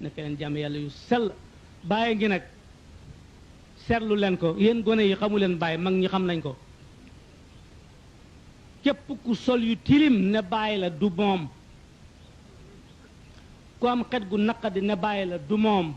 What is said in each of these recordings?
nekk leen jàmm yàlla yu sell bàyyi ngi nag seetlu leen ko yéen gone yi xamu leen bàyyi mag ñi xam nañ ko képp ku sol yu tilim ne bàyyi la du moom ku am xet gu naqadi ne bàyyi la du moom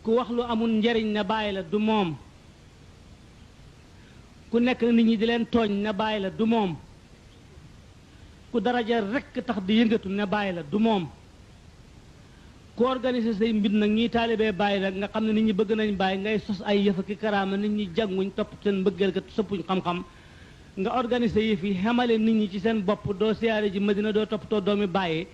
ku wax lu amul njariñ ne bàyyi la du moom ku nekk nit ñi di leen tooñ ne bàyyi la du moom ku daraja rekk tax di yëngatu ne bàyyi la du moom ku organiser say mbir nag ñiy taalibee bàyyi la nga xam ne nit ñi bëgg nañ bàyyi ngay sos ay yëf ak karaama nit ñi jànguñ topp seen mbëggeel ka sëppuñ xam-xam nga organiser yëf yi xamale nit ñi ci seen bopp doo siyaare ji Madina doo toppatoo doomi bàyyi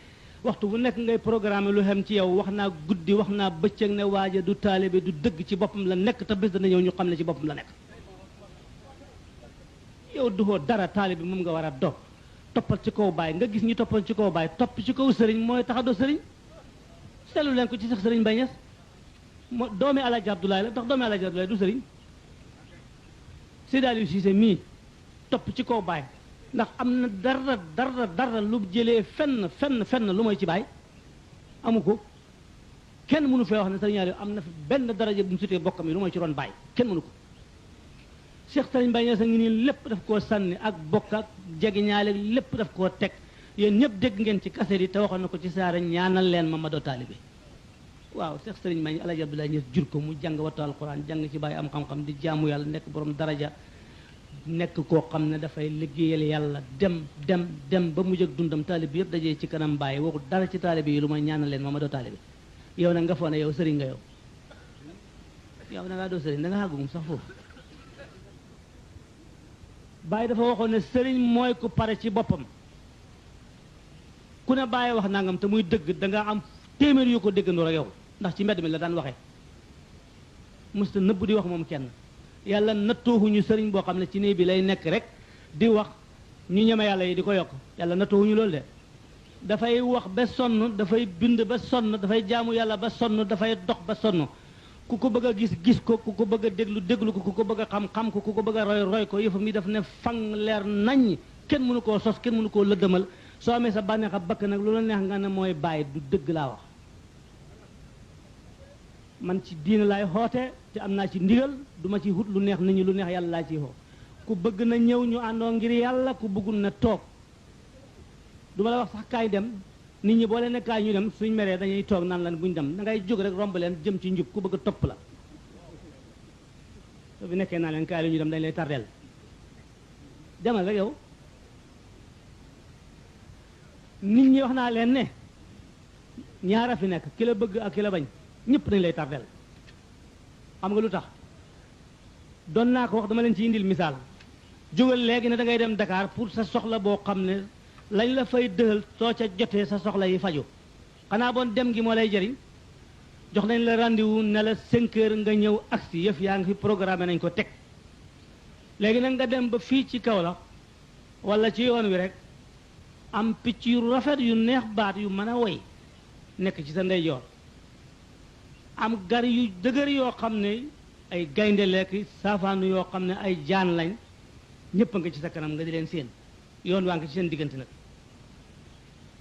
waxtu bu nekk ngay programme lu xem ci yow wax naa guddi wax naa bëccëg ne waaja du taalibe du dëgg ci boppam la nekk te bés dana ñëw ñu xam ne ci boppam la nekk yow duhoo dara taalibe moom nga war a do toppal ci kaw bàyyi nga gis ñi toppal ci kaw bàyyi topp ci kaw sëriñ mooy tax a do sëriñ seetlu leen ko ci sax sëriñ Baye Niass moo doomi Alaaji Abdoulaye la ndax doomi Alaaji Abdoulaye du sëriñ Seydi Aliou Cissé mii topp ci kaw baay ndax am na dara lu jëlee fenn lu mooy ci baay amu ko kenn mënu fee wax ne sëriñ Aliou am na fi benn daraja bu mu sutee bokkam yi lu mooy ci ron baay kenn mënu ko Cheikh Sëriñ Baye Niass a ngi nii lépp daf koo sànni ak bokk ak jegeñaale lépp daf koo teg yéen ñëpp dégg ngeen ci kaset yi te waxoon na ko ci saara ñaanal leen ma doo taalibe waaw Cheikh Sëriñ Baye Alaaji Abdoulaye Niass jur ko mu jàng wattu alquran jàng ci bàyyi am xam-xam di jaamu yàlla nekk borom daraja nekk koo xam ne dafay liggéeyal yàlla dem ba mujj ak dundam taalibe yëpp dajee ci kanam bàyyi waxul dara ci taalibe yi lu may ñaanal leen ma doo taalibe yow nag nga foog ne yow sëriñ nga yow da ngaa doo sëriñ da nga xàggugum sax foofu bàyyi dafa waxoon ne sëriñ mooy ku pare ci boppam ku ne bàyyi wax nangam te muy dëgg da nga am téeméer yu ko déggandoo ak yow ndax ci mbedd mi la daan waxee musta nëbb di wax moom kenn yàlla nattooxuñu sëriñ boo xam ne ci néeg bi lay nekk rek di wax ñu ñeme yàlla yi di ko yokk yàlla nattooxuñu loolu de dafay wax ba sonn dafay bind ba sonn dafay jaamu yàlla ba sonn dafay dox ba sonn ku ko bëgg a gis ko ku ko bëgg a déglu ko ku ko bëgg a xam ko ku ko bëgg a roy ko yëfam yi daf ne fang leer naññ kenn mënu koo sos kenn mënu koo lëddëmal soo amee sa bànneex a bakk nag lu la neex nga ne mooy bàyyi du dëgg laa wax man ci diina laay xoote te am naa ci ndigal duma ci wut lu neex nit ñi lu neex yàlla laa ciy xoo ku bëgg na ñëw ñu àndoo ngir yàlla ku bëggul na toog duma la wax sax kaay dem nit ñi boo leen ne kaay ñu dem suñ meree dañuy toog naan lan buñ dem da ngay jóg rek romb leen jëm ci njub ku bëgg a topp la soo fi nekkee naa leen kaay la ñu dem dañ lay tardeel demal rek yow nit ñi wax naa leen ne ñaara fi nekk ki la bëgg ak ki la bañ ñëpp dañ lay tardeel xam nga lu tax doon naa ko wax dama leen ci indil misaal jógal léegi ne da ngay dem Dakar pour sa soxla boo xam ne lañ la fay dëhal soo ca jotee sa soxla yi faju xanaa bon dem gi moo lay jëriñ jox nañ la rendez-vous ne la 5 heures nga ñëw agsi yëf yaa ngi fi programme nañ ko teg léegi nag nga dem ba fii ci kaw la wala ci yoon wi rek am picc yu rafet yu neex baat yu mën a woy nekk ci sa ndeyjoor am gar yu dëgër yoo xam ne ay gaynde lekk saafaanu yoo xam ne ay jaan lañ ñëpp a nga ci sa kanam nga di leen séen yoon waa ngi ci seen diggante nag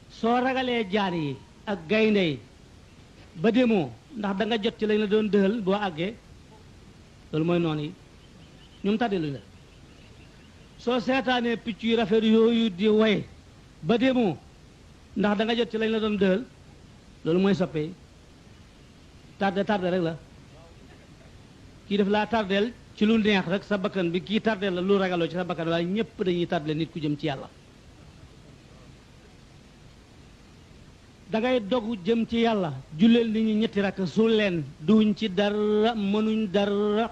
soo ragalee jaan yi ak gaynde yi ba demoo ndax da nga jot ci lañ la doon dëhal boo àggee loolu mooy noonu yi ñoom tàddeeluñu la soo seetaanee picc yu rafet yooyu di woy ba demoo ndax da nga jot ci lañ la doon dëhal loolu mooy soppee tardé rek la kii def laa tardeel ci lu neex rek sa bakkan bi kii tardeel la lu ragaloo ci sa bakkan waaye ñëpp dañuy tardé nit ku jëm ci yàlla da ngay dogu jëm ci yàlla julleel nit ñi ñetti rakk su leen duñ ci dara mënuñ dara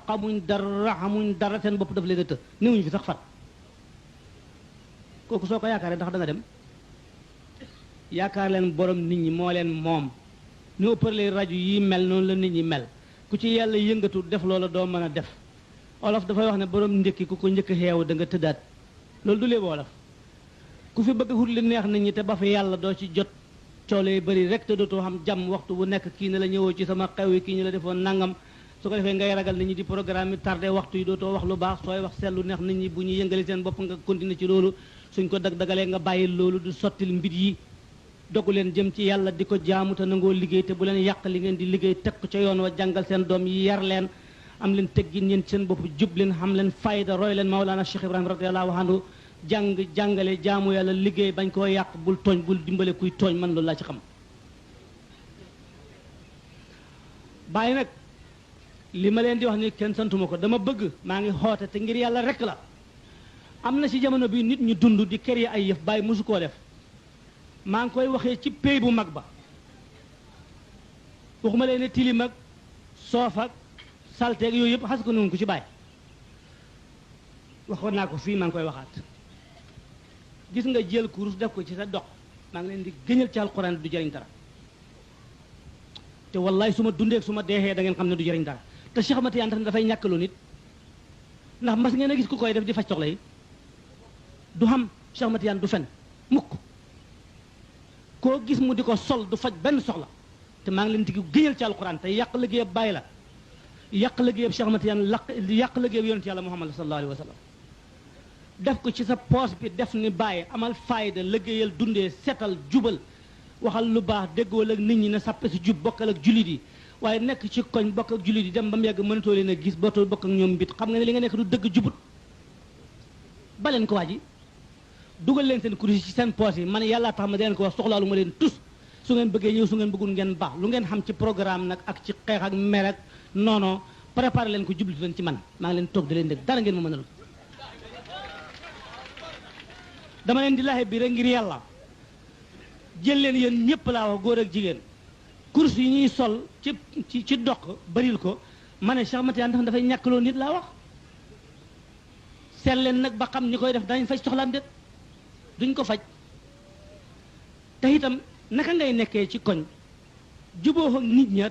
xamuñ dara seen bopp daf leen a të néewuñ fi sax fat kooku soo ko yaakaaree ndax da nga dem yaakaar leen borom nit ñi moo leen moom ñu ëpparlee rajo yi mel noonu la nit ñi mel ku ci yàlla yëngatu def loola doo mën a def olof dafay wax ne borom ndékki ku ko njëkk xeew da nga tëddaat loolu du léebu olof ku fi bëgg xut li neex nit ñi te ba fi yàlla doo ci jot coole yu bëri rek te dootoo xam jàmm waxtu bu nekk kii ne la ñëwoo ci sama xew yi kii ñu la defoon nangam su ko defee ngay ragal nit ñi di programme yi tardé waxtu yi dootoo wax lu baax sooy wax seetlu neex nit ñi bu ñu yëngali seen bopp nga continuer ci loolu suñ ko dag-dagalee nga bàyyi loolu du sottil mbir yi dogu leen jëm ci yàlla di ko jaamu te nangoo liggéey te bu leen yàq li ngeen di liggéey teg ko ca yoon wa jàngal seen doom yi yar leen am leen teggin yéen seen bopp jub leen xam leen fayda roy leen Mawlana Cheikh Ibrahima radiyallahu anhu jàngale jaamu yàlla liggéey bañ koo yàq bul tooñ bul dimbale kuy tooñ man loolu laa ci xam. bàyyi nag li ma leen di wax ni kenn santuma ko dama bëgg maa ngi xoote te ngir yàlla rek la am na ci jamono bi nit ñu dund di kër ay yëf bàyyi mosu koo def maa ngi koy waxee ci pay bu mag ba waxuma leen ne tilim ak soof ak salteeg yooyu yëpp xas ko noonu ko ci bàyyi waxoon naa ko fii maa ngi koy waxaat gis nga jël kurus def ko ci sa dox maa ngi leen di gëñal ci alxuraan du jëriñ dara te wallaay su ma dundee su ma deexee da ngeen xam ne du jëriñ dara te Cheikh Ahmad Tidiane dafay ñàkkaloo nit ndax mas ngeen a gis ku koy def di faj soxla yi du xam Cheikh Ahmad Tidiane du fen mukk koo gis mu di ko sol du faj benn soxla te maa ngi leen di gëñal ci alxuraan te yàq liggéeyab bàyyi la yàq liggéeyab Cheikh Ahmad Tidiane yàq liggéeyab yonent yàlla Muhammad sallallahu alayhi wa sallam def ko ci sa poos bi def ni bàyyi amal fayda liggéeyal dundee setal jubal waxal lu baax déggoo ak nit ñi ne sàppe si jub bokkal ak jullit yi waaye nekk ci koñ bokk ak jullit yi dem ba mu yàgg mënatoo leen a gis bootoo bokk ak ñoom mbit xam nga ne li nga nekk du dëgg jubut baleen ko waa ji dugal leen seen kuréel ci seen poos yi man yàllaa tax ma di leen ko wax soxlaalu ma leen tus su ngeen bëggee ñëw su ngeen bëggul ngeen baax lu ngeen xam ci programme nag ak ci xeex ak mer ak noono préparé leen ko jublu leen ci man maa ngi leen toog di leen dégg dara ngeen ma mënal dama leen di laxe bi rek ngir yàlla jël leen yéen ñëpp laa wax góor ak jigéen course yi ñuy sol ci dox baril ko ma ne Cheikh Ahmad Tidiane dafay ñàkkaloo nit laa wax seet leen nag ba xam ñi koy def danañ faj soxlaam déet duñ ko faj te itam naka ngay nekkee ci koñ juboo ak nit ña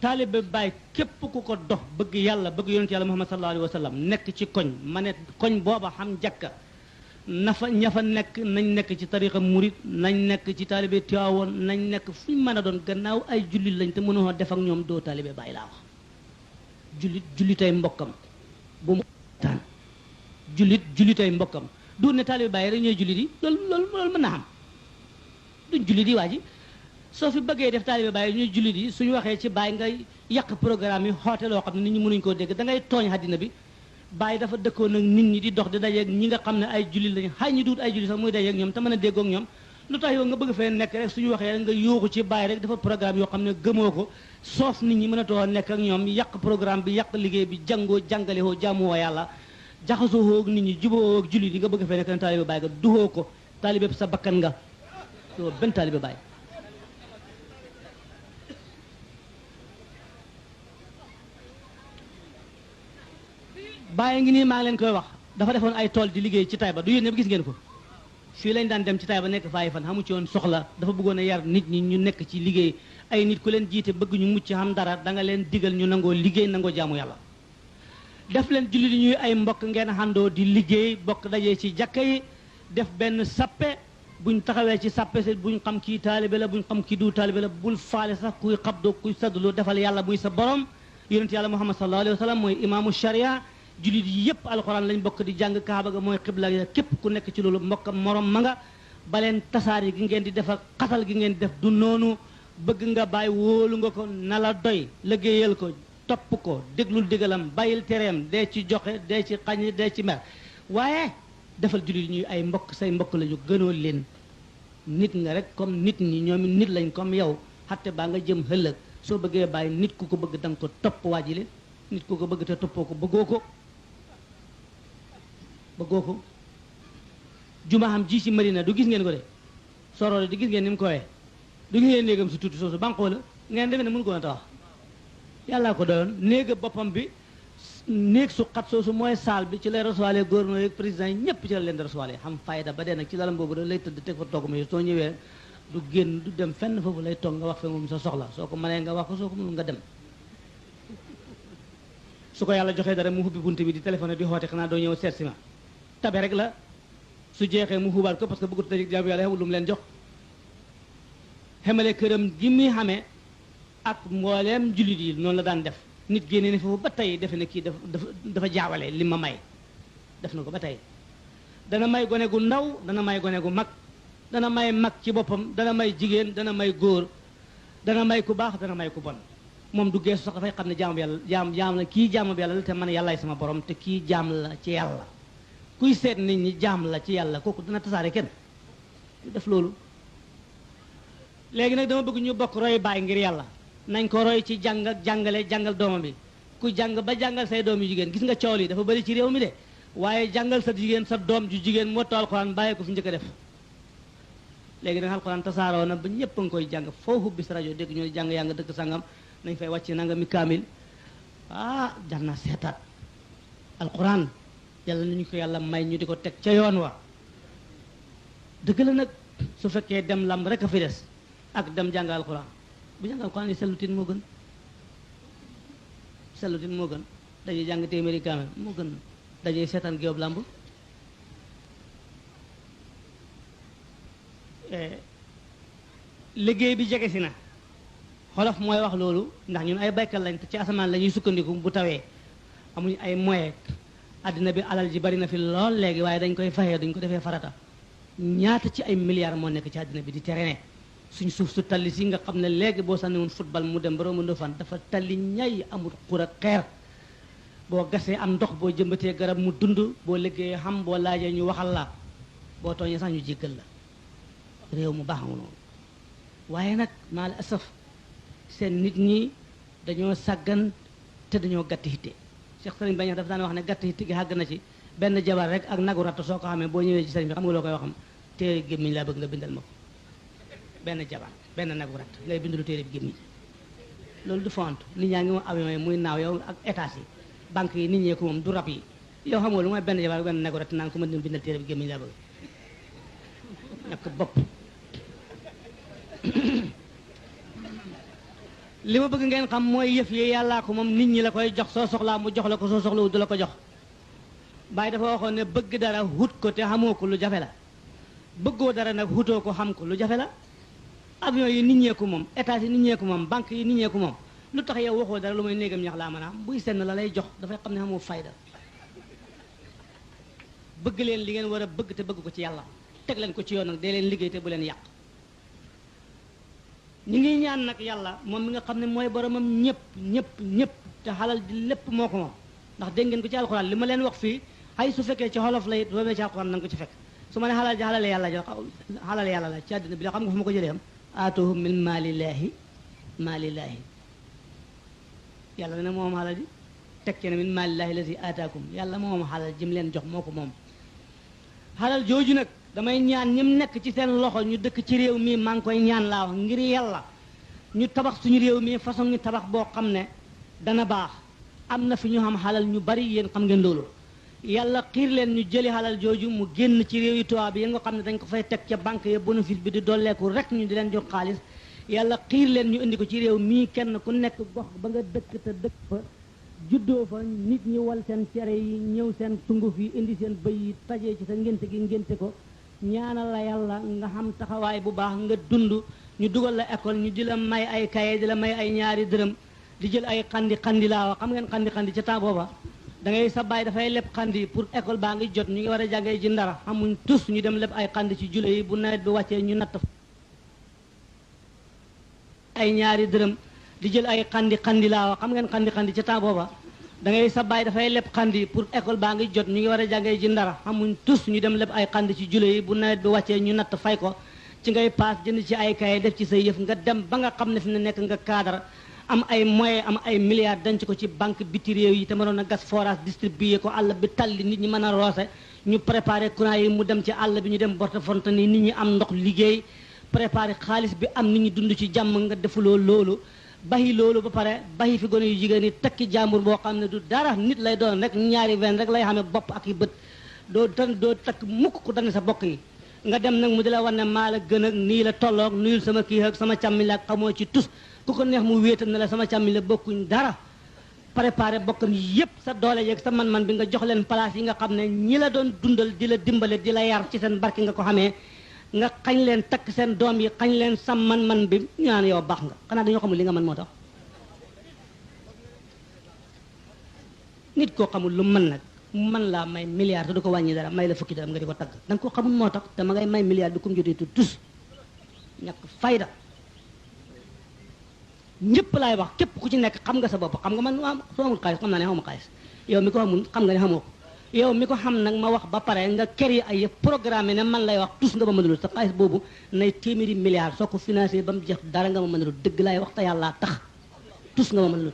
taalibe Baay képp ku ko dox bëgg yàlla bëgg yonent yàlla Muhammad sallallahu alayhi wa sallam nekk ci koñ ma ne koñ booba xam jàkka na fa ña fa nekk nañ nekk ci tariqa murit nañ nekk ci taalibe Tiwaawoon nañ nekk fu ñu mën a doon gannaaw ay jullit lañ te mënoo def ak ñoom doo taalibe Baay laa wax jullitay mbokkam bu mu taan jullitay mbokkam du ne taalibe Baay rek ñooy jullit yi loolu mën na xam duñ jullit yi waa ji soo fi bëggee def taalibe Baay ñuy jullit yi suñu waxee ci Baay ngay yàq programme yi xoote loo xam ne nit ñi mënuñ koo dégg da ngay tooñ àddina bi Baay dafa dëkkoon ak nit ñi di dox di dajeeg ñi nga xam ne ay jullit lañu xay ñi duut ay jullit sax muy dajeeg ñoom te mën a déggoog ñoom lu tax yow nga bëgg fee nekk rek suñu waxee nga yóoxu ci Baay rek dafa programme yoo xam ne gëmoo ko soof nit ñi mën a too nekk ak ñoom yàq programme bi yàq liggéey bi jàngoo jàngale hoo jaamuwoo yàlla jaxasoo hoog nit ñi juboo ak jullit yi nga bëgg fee nekk ne taalibe Baay nga duhoo ko taalibe sa bakkan nga soo benn taalibe Baay Baay ngi nii maa ngi leen koy wax dafa defoon ay tool di liggéey ci Taïba du yéen ñëpp gis ngeen ko fii lañ daan dem ci Taïba nekk faay fan xamu ci woon soxla dafa bëggoon a yar nit ñi ñu nekk ci liggéey ay nit ku leen jiite bëgg ñu mucc xam dara da nga leen digal ñu nangoo liggéey nangoo jaamu yàlla def leen jullit ñuy ay mbokk ngeen xandoo di liggéey bokk dajee ci jàkka yi def benn sappe buñ taxawee ci sappe si buñ xam kii taalibe la buñ xam kii du taalibe la bul faale sax kuy xabdoo kuy sadduloo defal yàlla muy sa borom yonent yàlla Muhammad sallallahu alayhi wa sallam mooy imaamu sharia jullit yi yëpp alxuraan lañ bokk di jàng kaaba ga mooy xibla ga képp ku nekk ci loolu mbokkam morom ma nga baleen tasaar yi gi ngeen di def ak xatal gi ngeen di def du noonu bëgg nga bàyyi wóolu nga ko na la doy liggéeyal ko topp ko déglul digalam bàyyil tereem dee ci joxe dee ci xañ dee ci mer waaye defal jullit ñuy ay mbokk say mbokk la ñu gënoo leen nit nga rek comme nit ñi ñoom nit lañ comme yow xatte baa nga jëm ëllëg soo bëggee bàyyi nit ku ko bëgg da nga ko topp waajile nit ku ko bëgg te toppoo ko bëggoo ko juma xam ji ci marina du gis ngeen ko de soroole di gis ngeen ni mu ko wee du gis ngeen néegam si tuuti soosu banqoo la ngeen defe ne mënu ko na tawax yàllaa ko doyoon néega boppam bi néeg su xat soosu mooy saal bi ci lay recevoir gouverneur yi président yi ñëpp ci la leen di recevoir xam fayda ba dee nag ci lalam boobu da lay tëdd teg fa toog ma soo ñëwee du génn du dem fenn foofu lay toog nga wax fe moom sa soxla soo ko mënee nga wax ko soo ko mënul nga dem su ko yàlla joxee dara mu hubbi bunt bi di téléphoné di xoote xanaa doo ñëw seet si ma tabe rek la su jeexee mu xubaat ko parce que bëggut a jaamu yàlla xewul lu mu leen jox xemale këram gi muy xamee ak mbooleem jullit yi noonu la daan def nit génne ne foofu ba tey defe ne kii dafa jaawale li ma may def na ko ba tey dana may gone gu ndaw dana may gone gu mag dana may mag ci boppam dana may jigéen dana may góor dana may ku baax dana may ku bon moom du geesu sax dafay xam ne jaamu yàlla jaam la kii jaamu yàlla la te man yàllaay sama borom te kii jaam la ci yàlla kuy seet nit ñi jaam la ci yàlla kooku dana tasaare kenn du def loolu léegi nag dama bëgg ñu bokk roy baay ngir yàlla nañ ko roy ci jàng ak jàngale jàngal doomam bi ku jàng ba jàngal say doom yu jigéen gis nga coow li dafa bëri ci réew mi de waaye jàngal sa jigéen sa doom ju jigéen moo tax alxuraan bàyyi ko fi njëkk a def léegi nag alxuraan tasaaroo na ba ñëpp a ngi koy jàng foofu bis rajo dégg ñoo jàng yaa nga dëkk sangam nañ fay wàcc nanga mi kaamil jar na seetaat alxuraan yàlla nañu ko yàlla may ñu di ko teg ca yoon wa dëgg la nag su fekkee dem lam rek a fi des ak dem jàng alxuraan bu jàng alxuraan yi sellutin moo gën sellutin moo gën dañuy jàng téeméeri kaamil moo gën dañuy seetaan géew lamb liggéey bi jege si na xolof mooy wax loolu ndax ñun ay baykat lañ te ci asamaan la ñuy sukkandiku bu tawee amuñu ay moyens àddina bi alal ji bari na fi lool léegi waaye dañ koy fayee duñ ko defee farata ñaata ci ay milliards moo nekk ci àddina bi di terrain suñ suuf su talli si nga xam ne léegi boo sànni woon football mu dem ba romb Ndofane dafa talli ñay amul xur ak xeer boo gasee am ndox boo jëmbatee garab mu dund boo liggéeyee xam boo laajee ñu waxal la boo tooñee sax ñu jéggal la réew mu baax nga noonu waaye nag maa la asaf seen nit ñi dañoo sàggan te dañoo gàtt hitte Cheikh Sëriñ Bañax dafa daan wax ne gàtt hitte gi àgg na ci benn jabar rek ak nagu ratt soo ko xamee boo ñëwee ci sëriñ bi xam nga loo koy waxam téere gémmiñ laa bëgg nga bindal ma ko benn jabar benn nagu ratt ngay bindalu téere bi gémmiñ loolu du fontu nit ñaa ngi moom avion yi muy naaw yow ak étage yi banque yi nit ñee ko moom du rab yi yow xam nga lu mooy benn jabar ak benn nagu ratt naan ko ma bindal téere bi gémmiñ laa bëgg ñàkk bopp li ma bëgg ngeen xam mooy yëf yi yàllaa ko moom nit ñi la koy jox soo soxlaa mu jox la ko soo soxlawul du la ko jox Baay dafa waxoon ne bëgg dara hut ko te xamoo ko lu jafe la bëggoo dara nag hutoo ko xam ko lu jafe la avion yi nit ñee ko moom étage yi nit ñee ko moom banque yi nit ñee ko moom lu tax yow waxoo dara lu may néegam ñax laa mën a am buy senn la lay jox dafay xam ne xamoo fayda bëgg leen li ngeen war a bëgg te bëgg ko ci yàlla teg leen ko ci yoon nag dee leen liggéey te bu leen yàq ñi ngi ñaan nag yàlla moom mi nga xam ne mooy boromam ñëpp te xalal di lépp moo ko moom ndax dégg ngeen ko ci alxuraan li ma leen wax fii ay su fekkee ci xolof la it boobee ci alxuraan na nga ko ci fekk su ma ne xalal ji xalal yàlla ja xalal yàlla la ci àddina bi la xam nga fu ma ko jëlee am aatuhum min maalillaahi yàlla ne moom xalal ji teg ci ne min maalillaahi lazi aataakum yàlla moom xalal ji mu leen jox moo ko moom xalal jooju nag damay ñaan ñim nekk ci seen loxo ñu dëkk ci réew mi maa ngi koy ñaan laa wax ngir yàlla ñu tabax suñu réew mi façon ñu tabax boo xam ne dana baax am na fi ñu xam xalal ñu bari yéen xam ngeen loolu yàlla xiir leen ñu jëli xalal jooju mu génn ci réew yi tubaab yi nga xam ne dañ ko fay teg ca banque ya bénéfice bi di dolleeku rek ñu di leen jox xaalis yàlla xiir leen ñu indi ko ci réew mii kenn ku nekk gox ba nga dëkk te dëkk fa juddoo fa nit ñi wal seen cere yi ñëw seen sunguf yi indi seen bëy yi tajee ci sa ngénte gi ngénte ko ñaanal la yàlla nga xam taxawaay bu baax nga dund ñu dugal la école ñu di la may ay kaye di la may ay ñaari dërëm di jël ay xandi laa wax xam ngeen xandi ca temps booba da ngay sa baay dafay leb xandi pour école baa ngi jot ñu ngi war a jàngee ji ndara xamuñ tus ñu dem leb ay xandi ci jule yi bu nawet bi wàccee ñu natt ay ñaari dërëm di jël ay xandi laa wax xam ngeen xandi ca temps booba da ngay sa baay dafay leb xandi pour école baa ngi jot ñu ngi war a jàngee ji ndara xamuñ tus ñu dem leb ay xandi ci jule yi bu nawet bi wàccee ñu natt fay ko ci ngay paas jënd ci ay kaye def ci say yëf nga dem ba nga xam ne fi ne nekk nga cadre am ay moyens am ay milliards denc ko ci banque biti réew yi te mënoon a gas forage distribuer ko àll bi talli nit ñi mën a roose ñu préparé courant yi mu dem ci àll bi ñu dem borte fonte ni nit ñi am ndox liggéey préparé xaalis bi am nit ñi dund ci jàmm nga defuloo loolu bayi loolu ba pare bayi fi gone yu jigéen yi tekki jàmbur boo xam ne du dara nit lay doon rek ñaari ven rek lay xamee bopp ak i bët doo takk mukk ku dane sa bokk yi nga dem nag mu di la wan ne maa la gën ak nii la tolloog nuyul sama kii ak sama càmmi la ak xamoo ci tus ku ko neex mu wéetal ne la sama càmmi la bokkuñ dara préparé bokkam yépp sa doole yeeg sa man-man bi nga jox leen place yi nga xam ne ñi la doon dundal di la dimbale di la yar ci seen barke nga ko xamee nga xañ leen takk seen doom yi xañ leen sa man-man bi ñu naan yow baax nga xanaa dañoo xamul li nga mën moo tax nit koo xamul lu mën nag man laa may milliard te du ko wàññi dara may la fukki dara nga di ko tagg da nga ko xamul moo tax te ma ngay may milliard bi comme jotee tu tus ñàkk fayda ñëpp laay wax képp ku ci nekk xam nga sa bopp xam nga man waa soo amul xaalis xam naa ne xamuma xaalis yow mi ko xamul xam nga ne xamoo ko yow mi ko xam nag ma wax ba pare nga créé ay programme ne man lay wax tus nga ma mënalul sa xaalis boobu nay téeméeri milliard soo ko financé ba mu jeex dara nga ma mënalul dëgg laay wax te yàlla tax tus nga ma mënalul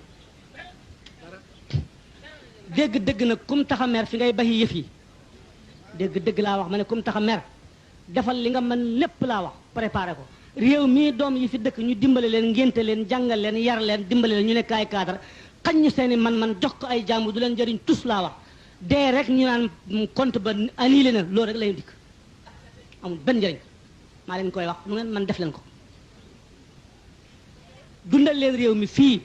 dégg nag kum tax a mer fi ngay baxi yëf yi dégg laa wax ma ne kum tax a mer defal li nga mën lépp laa wax préparé ko réew mii doom yi fi dëkk ñu dimbale leen ngénte leen jàngal leen yar leen dimbale leen ñu nekk ay cadre xañ ñu seeni man jox ko ay jàmbu du leen jëriñ tus laa wax dee rek ñu naan compte ba annulé na loolu rek lay dikk amul benn njëriñ maa leen koy wax lu ngeen man def leen ko dundal leen réew mi fii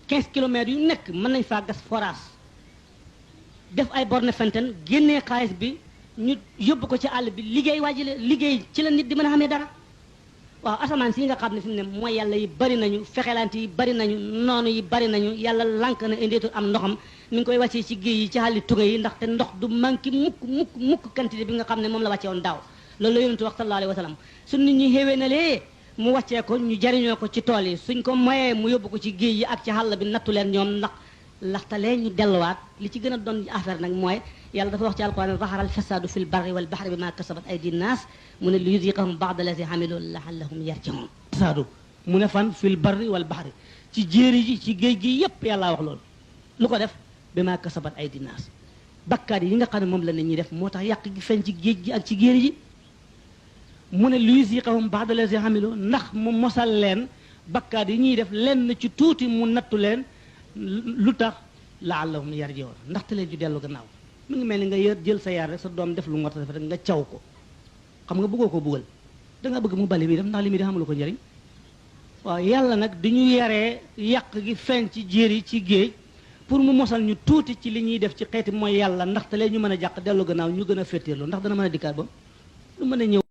15 kilomètres yu nekk mën nañ faa gas forage def ay borne fontaine génnee xaalis bi ñu yóbbu ko ci àll bi liggéey waajile liggéey ci la nit di mën a xamee dara waaw asamaan si nga xam ne fi mu ne mooy yàlla yi bari nañu fexelante yi bari nañu noonu yi bari nañu yàlla lànk na indeetul am ndoxam mi ngi koy wàccee ci géej yi ci xàlli tuga yi ndaxte ndox du manqué mukk quantité bi nga xam ne moom la wàccee woon daaw loolu la yonentu wax sallallahu alayhi wa sallam su nit ñi xéwee na lee mu wàccee ko ñu jariñoo ko ci tool yi suñ ko moyee mu yóbbu ko ci géej yi ak ci xàll bi nattu leen ñoom laxtalee ñu delluwaat li ci gën a doon affaire nag mooy yàlla dafa wax ci alquran zahara al fasadu fil barri wal bahri bima kasabat aydi nas mu ne li yuziqahum ba'da allazi amilu la'allahum yarji'un fasadu mu ne fan fil barri wal bahri ci jéeri ji ci géej gi yépp yàlla wax loolu lu ko def bima kasabat aydi nas bakkaar yi nga xam ne moom la nit ñi def moo tax yàq gi feeñ ci géej gi ak ci jéeri ji mu ne li yuziqahum ba'da allazi amilu ndax mu mosal leen bakkaar yi ñuy def lenn ci tuuti mu nattu leen lu tax la'allahum yarji'un ndaxte leen ju dellu gannaaw mi ngi mel ni nga jël sa yar rek sa doom def lu mu war a def rek nga caw ko xam nga bëggoo ko buggal da nga bëgg mu bali mi def ndax li muy def xamul ko njëriñ waaw yàlla nag di ñu yaree yàq gi feeñ ci jéeri ci géej pour mu mosal ñu tuuti ci li ñuy def ci xeeti mooy yàlla ndaxte leen ñu mën a jàq dellu gannaaw ñu gën a féeteerlu ndax dana mën a dikkaat ba lu mën a ñëw